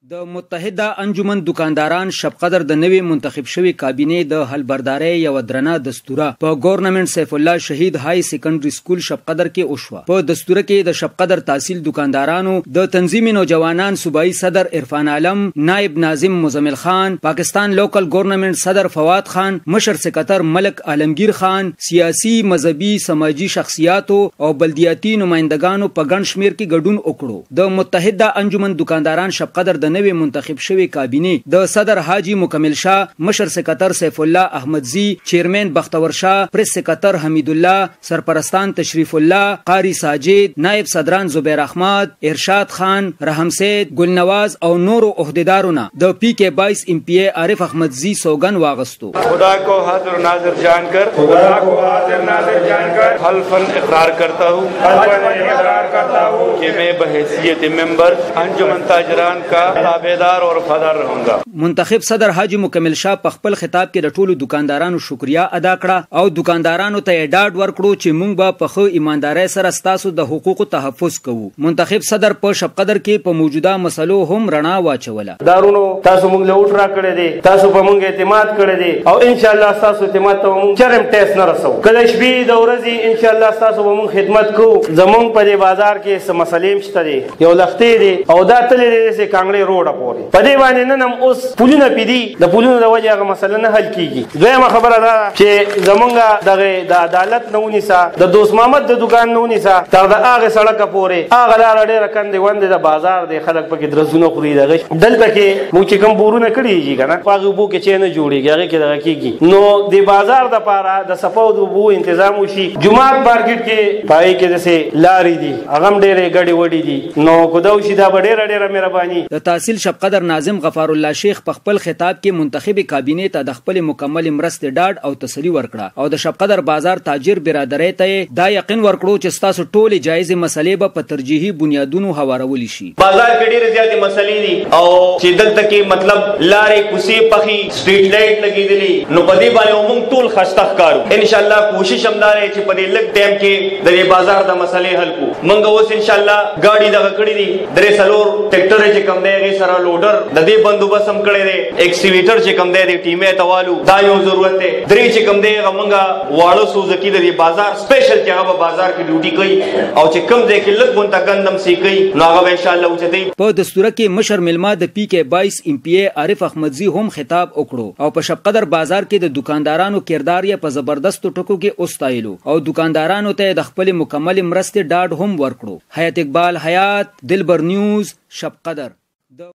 د متحده انجمن دکانداران شبقدر د نوې منتخب شوې کابینې د حلبردارۍ یوه درنه دستوره په ګورنمنټ سیف الله شهید های سیکنډري سکول شبقدر کې وشوه. په دستوره کې د شبقدر تحصیل دکاندارانو د تنظیم نوجوانان صوبایي صدر عرفان عالم، نائب ناظم مزمل خان، پاکستان لوکل ګورنمنټ صدر فواد خان، مشر سکتر ملک عالمگیر خان، سیاسي، مذهبي، سماجي شخصیاتو او بلدیاتي نمایندګانو په ګڼ شمېر کې ګډون وکړو. د متحده انجمن دکانداران شبقدر د نوې منتخب شوې کابینې د صدر حاجي مکمل شاه، مشر سکتر سیف الله احمدزي، چیرمن بختور شاه، پریس سکتر حمید الله، سرپرستان تشریف الله، قاری ساجد، نائب صدران زبیر احمد، ارشاد خان، رحم سید، ګلنواز او نورو عہدیدارو نه د پی کې 22 ایم پی ای عارف احمدزي سوګن واغستو. خدا کو حاضر ناظر جان کر، خدا کو حاضر ناظر جان کر حلفاً اقرار کرتا ہوں، حلفاً اقرار کرتا ہوں کہ میں بحیثیت ممبر انجمن تاجران کا تابعدار اور وفادار رہوں گا. منتخب صدر حاجي مکمل شاه په خپل خطاب کې د ټولو دکاندارانو شکریا ادا کړه او دکاندارانو ته یې ډاډ ورکړو چې موږ به په ښه ایماندارۍ سره ستاسو د حقوقو تحفظ کوو. منتخب صدر په شبقدر کې په موجوده مسلو هم رڼا واچوله. دارونو تاسو موږ له ووټ راکړی دی، تاسو په موږ اعتماد کړی دی او ان شاء الله تاسو اعتماد ته موږ چرم ټیس نه رسو. کله شپې د ورځې ان شاء الله تاسو به موږ خدمت کوو. زمونږ په دې بازار کې څه مسلې هم شته دی، یو لښتې دی او دا تللی دی داسې کانګړې روډه پورې، په دې باندې نن هم اوس پولونه پې دي، د پولونو د وجې هغه مسله نه حل کیږي. دویمه خبره دا ده چې زمونږ دغه د عدالت نه ونیسه، د دوست محمد د دکان نه ونیسه تر د هغې سړکه پورې هغه لاره ډېره کندې وندې د بازار دی، خلک پکې درزونه خوري. دغه دلته کې موږ چې کوم بورونه کړي دي که نه، په هغې اوبو کې چای نه جوړېږي، هغې کې دغه کېږي. نو د بازار دپاره د صفا او د اوبو انتظام وشي. جومات مارکیټ کې په هغې کې داسې لارې دي، هغه هم ډېرې ګډې وډې دي، نو که دا وشي دا به ډېره ډېره مهرباني. د تحصیل شبقدر ناظم غفار الله شیخ په خپل خطاب کې منتخب کابینې ته د خپلې مکملې مرستې ډاډ او تسلي ورکړه او د شبقدر بازار تاجر برادرۍ ته یې دا یقین ورکړو چې ستاسو ټولې جایزې مسلې به په ترجیحي بنیادونو هوارولې شي. بازار کې ډېرې زیاتې مسلې دي او چې دلته کې مطلب لارې کوڅې پخې سټریټ لایټ لګېدلي، نو په دې باندې موږ ټول خسته ښکارو. ان شاء الله کوشش هم دا دی چې په دې لږ ټایم کې د دې بازار د مسلې حل کړو. موږ اوس ان شاء الله ګاډي دغه کړي دي، 3-4 ټریکټر چې کوم دی هغې سره لوډر د دې بندوبست هم کړی دی، ایکسیویټر چې کوم دی د ټیمې ته والو دا یو ضرورت دی. درې چې کوم دی هغه موږ واړه سوزکي د دې بازار سپیشل چې هغه به بازار کې ډیوټي کوي او چې کوم ځای کې لږ غونته ګندم سي کوي نو هغه به انشاءالله اوچتوي. په دستوره کې مشر مېلمه د پی کې 22 ایم پی ای عارف احمدزي هم خطاب وکړو او په شبقدر بازار کې د دکاندارانو کردار یې په زبردستو ټکو کې وستایلو او دکاندارانو ته یې د خپلې مکملې مرستې ډاډ هم ورکړو. حیات اقبال حیات، دلبر نیوز، شبقدر.